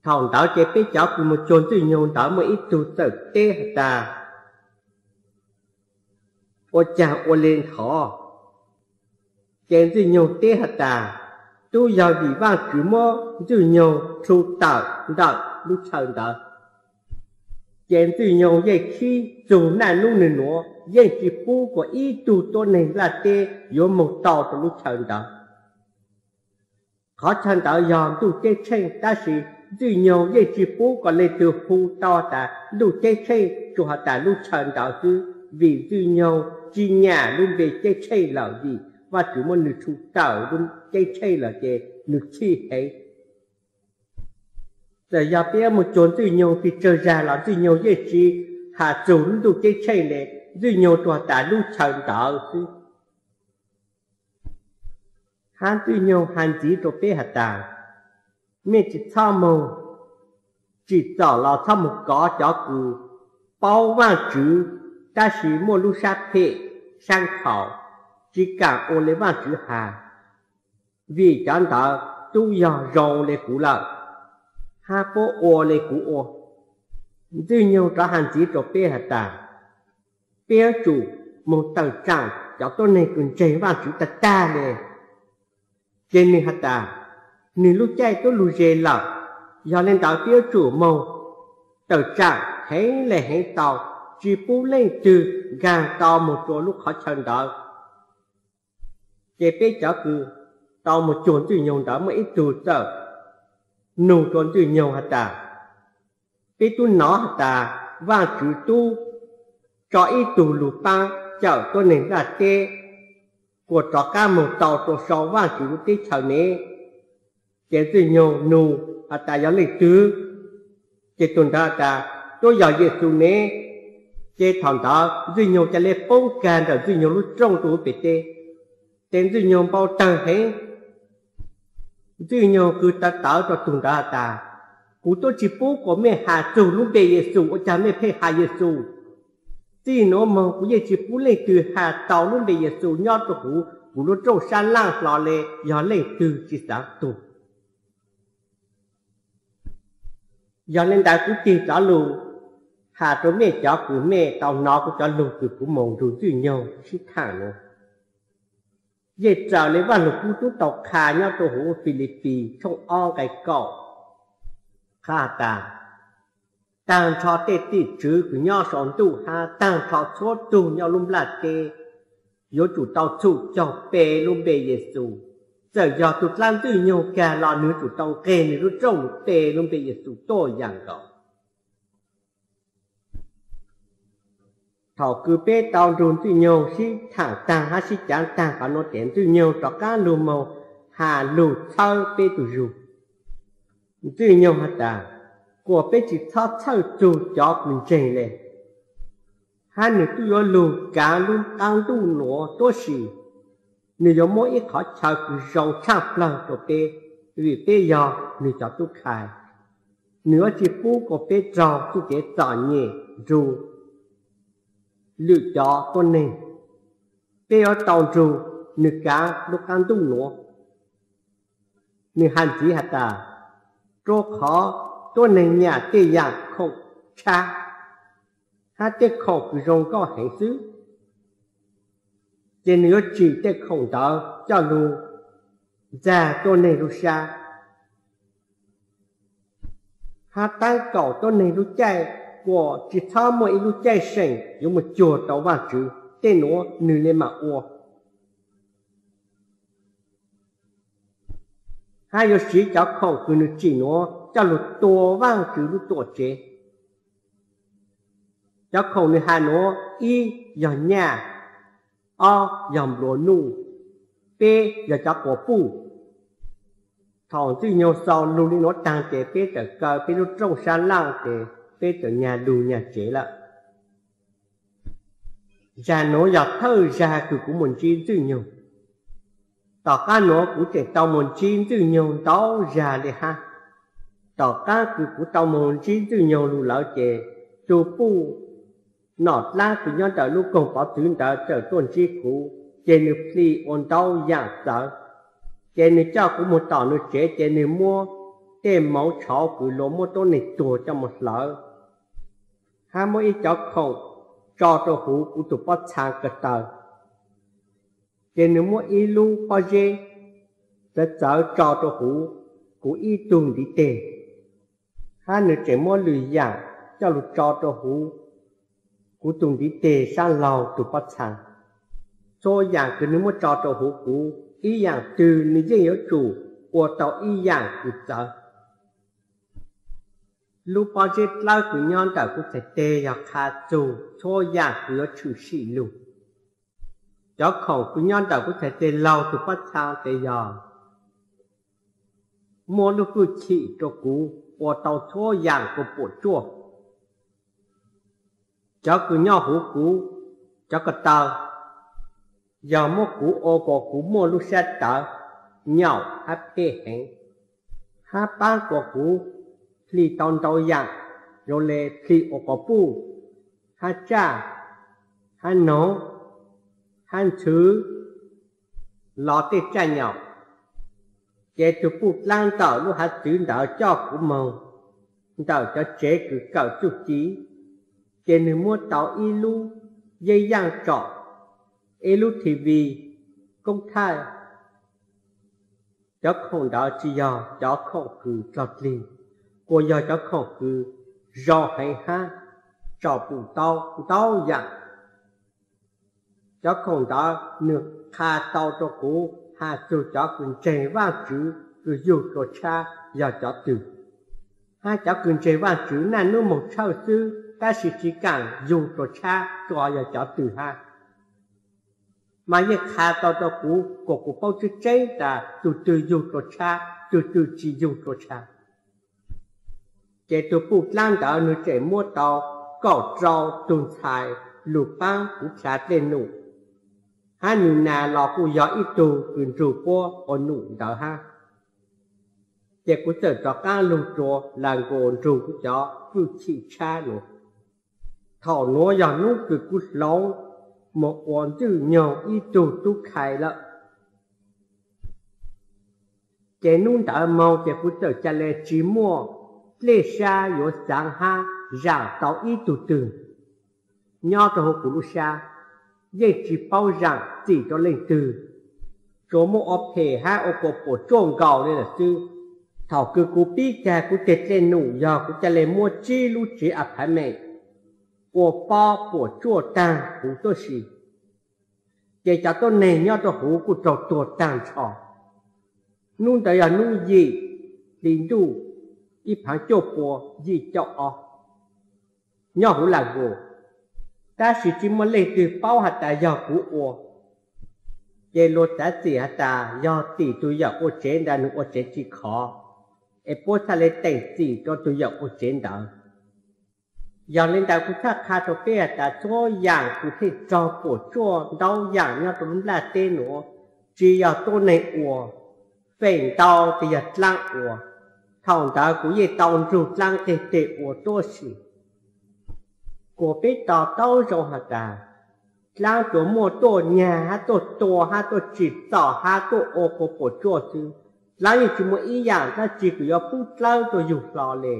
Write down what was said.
Thaum ntawd ces peb cov kws mus cuag Ntxwj Nyoog ntawd muaj ib tug txawm teb has tas, ua caag ua le ntawd? Ces Ntxwj Nyoog teb has tas, tub yog vim Vaajtswv muab Ntxwj Nyoog rhu tawm ntawm lub chaw ntawd. Ces Ntxwj Nyoog yeej khib txug naj nub nwg nuav, yeej tsi pub kuas ib tug tuab neeg nplaj teb yuav moog tau rua lub chaw ntawd. Qhov chaw ntawd yog ntuj ceeb tsheej, tab sis Ntxwj Nyoog yeej tsi pub kom leej twg hu tau tas ntuj ceeb tsheej, tsuas has tas lub chaw ntawd xwb, vim Ntxwj Nyoog tsi nyam lub npe ceeb tsheej lawm, vim Vaajtswv muab nwg rhu tawm lub ceeb tsheej lawm ces nwg chim heev. Txawm yog peb mus cuag Ntxwj Nyoog pes tsawg zag los Ntxwj Nyoog yeej tsi has txug lub ntuj ceeb tsheej le, Ntxwj Nyoog tsuas has tas lub chaw ntawd xwb. Hab Ntxwj Nyoog has ntxiv rua peb has tas, mej tsi txhob moog tsim txom los txhob moog kov cov kws paub Vaajtswv tab sis muaj lub sab phem sab nkhaus, tsi kaam ua le Vaajtswv has, vim cov ntawd tub yog zoo le kuv lawm, hab puab ua le kuv ua. Ntxwj Nyoog rov has ntxiv rua peb has tas, peb yuav tsum moog tawm tsaam cov tuab neeg kws ntseeg Vaajtswv tag tag le. Ces nwg has tas, nwg lub caij tub lug ze lawm, yog le ntawd peb yuav tsum moog tawm tsaam heev le heev tau, tsi pub leej twg nkaag tau moog rua lub qhov chaw ntawd. Ces peb cov kws tau mus cuag Ntxwj Nyoog ntawd muaj ib tug txawm nug rua Ntxwj Nyoog has tas, peb tub nov has tas Vaajtswv tub tso ib tug lug paab cawm tuab neeg nplaj teb kuas rov qaab moog tau rua sau Vaajtswv lub teb chaws ne. Ces Ntxwj Nyoog nug has tas, yog leej twg? Ces tug ntawd has tas, tub yog Yexus ne. Ces thaum ntawd Ntxwj Nyoog ca le poob kag ntawm Ntxwj Nyoog lub rooj rua huv pem teb. Ces Ntxwj Nyoog npau tawg heev. Ntxwj Nyoog qw tawv tawv rua tug ntawd has tas, kuv tub tsi pub kuas mej has txug lub npe Yexus, ua caag mej pheej has Yexus? Txij nuav moog kuv yeej tsi pub leej twg has tau lub npe Yexus nyob rua huv kuv lub rooj sab laaj hlo le, yog leej twg tsi xaav tug. Yog le ntawd kuv tig rov lug has rua mej cov kws mej tau nov kuv cov lug kws kuv moog nrug Ntxwj Nyoog sib thaam nuav. Yeej raws le Vaaj Lug Kub tub tau qha nyob rua huv Filipis tshooj ob nqai kaum, qha has tas, taag nrho tej tim tswv kws nyob sau ntuj hab taag nrho txhua tug nyob lub nplaj teb yuav tsum tau txhum caug pe lub npe Yexus. Txawm yog tug dlaab Ntxwj Nyoog kag los nwg yuav tsum tau nqeg nwg lub rooj pe lub npe Yexus tuaj yaam nkaus. Thaum kws peb tau nrug Ntxwj Nyoog sib thaam taag hab sib caav taag qhov nuav tes Ntxwj Nyoog rov qaab lug moog has lug txhawb peb tug zug. Ntxwj Nyoog has tas, kuas peb tsi txhob txhawj txug cov kws ntseeg le, hab nwg tub yuav lug kaav lub qaab ntuj nuav tuab si. Nwg yuav muab ib qhov chaw kws zoo tshaaj plawg rua peb, vim peb yog nwg cov tub khai. Nwg yuav tsi pub kuas peb raug txuj kev txom nyem nrug lwm cov tuab neeg. Peb yuav tau nrug nwg kaav lub qaab ntuj nuav. Nwg has ntxiv has tas, rua qhov tuab neeg nyam tej yaam khoom tshab hab tej khoom kws zoo nkauj heev xwb, ces nwg yuav tsim tej khoom ntawd coj lug ntxag tuab neeg lub sab, hab taab kaum tuab neeg lub caij, kuas tsi txhob muaj ib lub caij seem yuav moog cuag tau Vaajtswv. Tej nuav nwg le maam ua, hab yuav siv cov khoom kws nwg tsim nuav coj lug tua Vaajtswv lub tuam tsev. Cov khoom nwg has nuav, ib yog nyaj, ob yog nplua nuj, peb yog cov quas puj. Thaum Ntxwj Nyoog xaus lug le nuav taag ces peb txawm kaw peb lub rooj sab laaj ces peb txawm nyag lug nyag tsev lawm. Zag nuav yog thawj zag kws kuv moog ntsib Ntxwj Nyoog. Tom qaab nuav kuv tseem tau moog ntsib Ntxwj Nyoog ntau zag le hab. Tom qaab kws kuv tau moog ntsib Ntxwj Nyoog lug lawm ces tug puj nom dlaab kws nyob ntawm lub koog pov txwv ntawd txawm tuaj ntsib kuv, ces nwg plig ua ntau yaam txawv. Ces nwg coj kuv moog tom nwg tsev ces nwg muab tej mauv tshauv kws luag muab tuab neeg tuag coj moog hlawv, hab muab ib cov khoom tso rua huv kuv tug pob txhaa ko taw. Ces nwg muab ib lub pob zeb txawv txawv tso rua huv kuv ib tug ntiv teg, hab nwg tseem muab lwm yaam coj lug tso rua huv kuv tug ntiv teg saab laug tug pob txhaa. Txhua yaam kws nwg muab tso rua huv kuv, ib yaam twg nwg yeej yuav tsum ua tau ib yaam kws txawv. Lub pob zeb dlawb kws nyob ntawm kuv txhais teg yog qha txug txhua yaam kws yuav tshwm sim lug. Cov khoom kws nyob ntawm kuv txhais teg laug tug pob txhaa tes yog muaj lub fwj chim rua kuv ua tau txhua yaam kuv puam tsuaj. Cov kws nyob huv kuv, cov ko taw, yog muab kuv ua kuas kuv muaj lub sab tawv nyaum hab phem heev, hab paab kuas kuv plhis tau ntau yaam, zoo le plhis ua quas puj, hab tsaj, hab noog, hab ntxhwv, los tej tsaj nyaum. Ces tug puj dlaab ntawm lub hav txwv ntawd coj kuv moog ntawm cov tsev kws kawm txuj ci, ces nwg muab tau ib lub yeeb yaaj tsom, ib lub T V, koob thaij. Cov khoom ntawd tsi yog cov khoom kws dlog dlig, kuas yog cov khoom kws zoo heev hab tsom pum tau ntau yaam. Cov khoom ntawd nwg qha tau rua kuv has txug cov kws ntseeg Vaajtswv kws yug tua tshab yog cov twg, hab cov kws ntseeg Vaajtswv naj nub moog tshawj xwb tab sis tsi kaam yug tua tshab tsuas yog cov twg hab. Mas yeej qha tau rua kuv kuas kuv paub tseeb tseeb tas tug twg yug tua tshab, tug twg tsi yug tua tshab. Ces tug puj dlaab ntawd nwg tseem muab tau kaum rau tug ntxhais lug paab kuv dlha dlej num, hab nwg nas los kuj yog ib tug kws nrug puab ua num ntawd hab. Ces kuv txawm rov qaab lug rua Lago nrug kuv cov fwj chim tshab nuav. Thaum nuav yog nub kws kuv hloov moog ua ntxwj nyoog ib tug tub khai lawm. Ces nub ntawd moog ces kuv txawm ca le tsi muaj dlej sab yuav xaav hab zaam tau ib tug twg nyob rua huv kuv lub sab, yeej tsi paub zaam txim rua leej twg, tsuas muaj ua phem hab ua kuas puam tsuaj nkaus le lawm xwb. Thaum kws kuv pib tag kuv teg dlej num yog kuv ca le muab tsib lub tsev apartment ua pob puam tsuaj taag huv tuab si, ces cov tuab neeg nyob rua huv kuj raug tuag taag nrho. Nub ntawd yog nub yim hli ntuj ib phav cuaj pua yim caum ob nyob huv Lago, tab sis tsi muaj leej twg paub has tas yog kuv ua. Ces luag txav txim has tas yog tim tug yawm ua tsev ntawd nwg ua tsev tsi khov, es puab txhaj le teem txim rua tug yawm ua tsev ntawd. Yog le ntawd kuv txhaj qha rua peb has tas txhua yaam kws pheej raug puam tsuaj ntau yaam nyob rua lub nplaj teb nuav, tsi yog tuab neeg ua, feem ntau tes yog dlaab ua. Thaum ntawd kuv yeej tau nrug dlaab teg teg ua tuab si. Kuas peb to taub zoo has tas dlaab tsuas muaj tuaj nyag hab tuaj tua hab tuaj tsim txom hab tuaj ua kuas puam tsuaj xwb. Dlaab yeej tsi muaj ib yaam dlaab tsi kws yuav pub dlawb tuaj yug hlo le.